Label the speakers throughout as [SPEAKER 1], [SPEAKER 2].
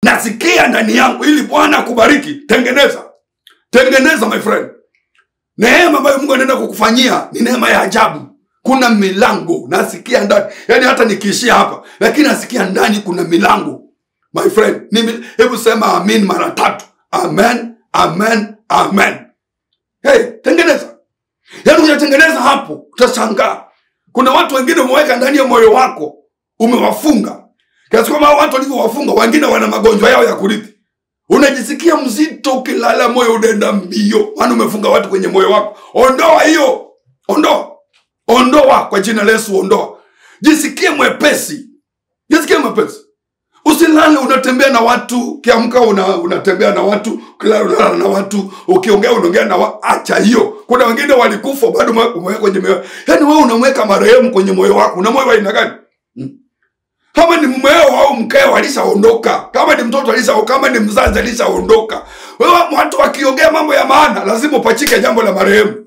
[SPEAKER 1] Nasikia ndani yangu ili Bwana akubariki. Tengeneza. Tengeneza my friend. Neema ambayo Mungu anaenda kukufanyia ni neema ya ajabu. Kuna milango nasikia ndani. Yaani hata nikiishia hapa, lakini nasikia ndani kuna milango. My friend, hebu sema amin mara 3. Amen, amen, amen. Hey, tengeneza. Yaani unatengeneza hapo, utashangaa. Kuna watu wengine umeweka ndani ya moyo wako, umewafunga. Kiasi kwamba watu walivyowafunga, wengine wana magonjwa yao ya kurithi. Unajisikia mzito ukilala, moyo unaenda mbio, maana umefunga watu kwenye moyo wako. Ondoa hiyo. Ondoa. Ondoa kwa jina la Yesu, ondoa. Jisikie mwepesi. Jisikie mwepesi. Usilale unatembea na watu, ukiamka unatembea na watu, ukilala unalala na watu, ukiongea unaongea na watu. Acha hiyo. Kuna wengine walikufa bado umeweka kwenye moyo. Yaani wewe unamweka marehemu kwenye moyo wako. Una moyo wa aina gani? Kama ni mumeo au mkeo alishaondoka, kama ni mtoto alishaondoka, kama ni mzazi alishaondoka. Wewe watu wakiongea mambo ya maana lazima upachike jambo la marehemu.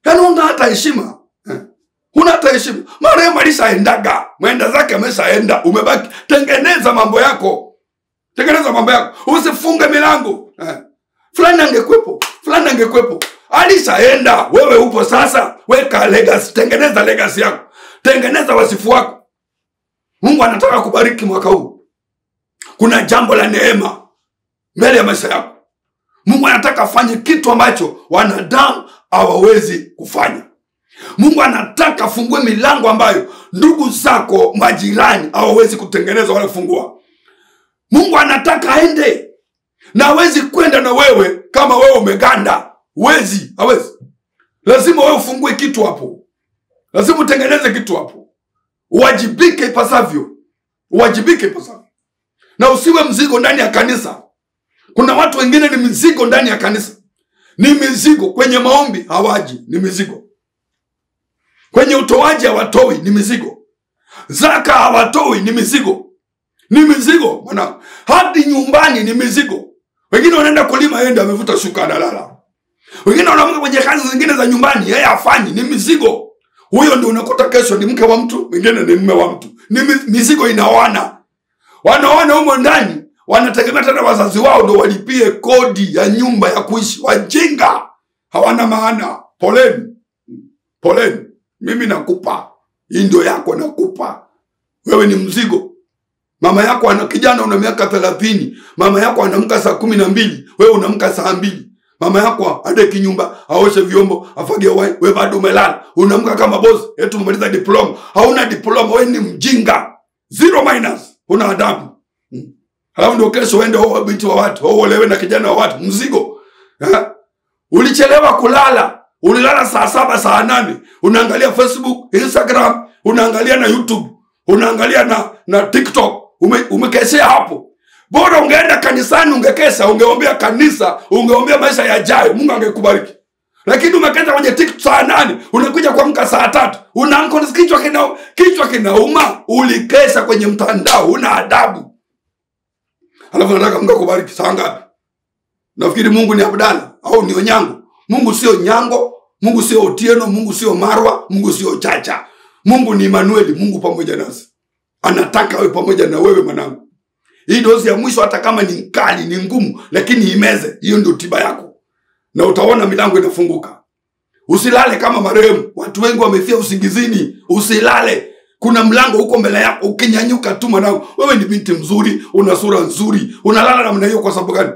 [SPEAKER 1] Yaani huna hata heshima. Huna hata heshima. Marehemu alishaendaga, mwenda zake ameshaenda, umebaki. Tengeneza mambo yako. Tengeneza mambo yako. Usifunge milango. Fulani angekuepo, fulani angekuepo. Alishaenda, wewe upo sasa. Weka legacy, tengeneza legacy yako. Tengeneza wasifu wako. Mungu anataka kubariki mwaka huu. Kuna jambo la neema mbele ya maisha yako. Mungu anataka afanye kitu ambacho wanadamu hawawezi kufanya. Mungu anataka afungue milango ambayo ndugu zako, majirani hawawezi kutengeneza wala kufungua. Mungu anataka aende. Na hawezi kwenda na wewe kama wewe umeganda. Huwezi, hawezi. Lazima wewe ufungue kitu hapo. Lazima utengeneze kitu hapo. Uwajibike ipasavyo. Uwajibike ipasavyo. Na usiwe mzigo ndani ya kanisa. Kuna watu wengine ni mizigo ndani ya kanisa. Ni mizigo kwenye maombi hawaji, ni mizigo. Kwenye utoaji hawatoi, ni mizigo. Zaka hawatoi, ni mizigo. Ni mizigo mwanangu. Hadi nyumbani ni mizigo. Wengine wanaenda kulima, yeye ndiye amevuta shuka analala. Wengine wanaamka kwenye kazi zingine za nyumbani, yeye hafanyi, ni mizigo. Huyo ndio unakuta kesho ni mke wa mtu, mwingine ni mume wa mtu. Ni mizigo inaoana. Wanaoana humo ndani, wanategemea tena wazazi wao ndio walipie kodi ya nyumba ya kuishi. Wajinga, hawana maana. Poleni. Poleni. Mimi nakupa. Hii ndio yako nakupa. Wewe ni mzigo. Mama yako ana kijana una miaka 30, mama yako anaamka saa 12, wewe unaamka saa 2. Mama yako adeki nyumba, aoshe vyombo, afagie wai, wewe bado umelala. Unaamka kama boss, eti umemaliza diploma. Hauna diploma, wewe ni mjinga. 0 minus, huna adabu. Halafu ndio kesho uende oa binti wa watu, uolewe na kijana wa watu, mzigo. Ulichelewa kulala, ulilala saa 7, saa 8. Unaangalia Facebook, Instagram, unaangalia na YouTube, unaangalia na TikTok. Umekeshea hapo. Bora ungeenda kanisani, ungekesha, ungeombea kanisa, ungeombea maisha yajayo, Mungu angekubariki. Lakini umekesha kwenye TikTok saa 8, unakuja kuamka saa 3, unaamka kichwa kinauma, ulikesha kwenye mtandao, una adabu. Alafu nataka Mungu akubariki saa ngapi? Nafikiri Mungu ni Abdalla au ni Onyango. Mungu sio Nyango, Mungu sio Otieno, Mungu sio Marwa, Mungu sio Chacha. Mungu ni Emmanuel, Mungu pamoja nasi. Anataka awe pamoja na wewe mwanangu. Hii dozi ya mwisho hata kama ni mkali, ni ngumu, lakini imeze. Hiyo ndio tiba yako. Na utaona milango inafunguka. Usilale kama marehemu. Watu wengi wamefia usingizini. Usilale. Kuna mlango huko mbele yako, ukinyanyuka tu mwanangu. Wewe ni binti mzuri, una sura nzuri. Unalala namna hiyo kwa sababu gani?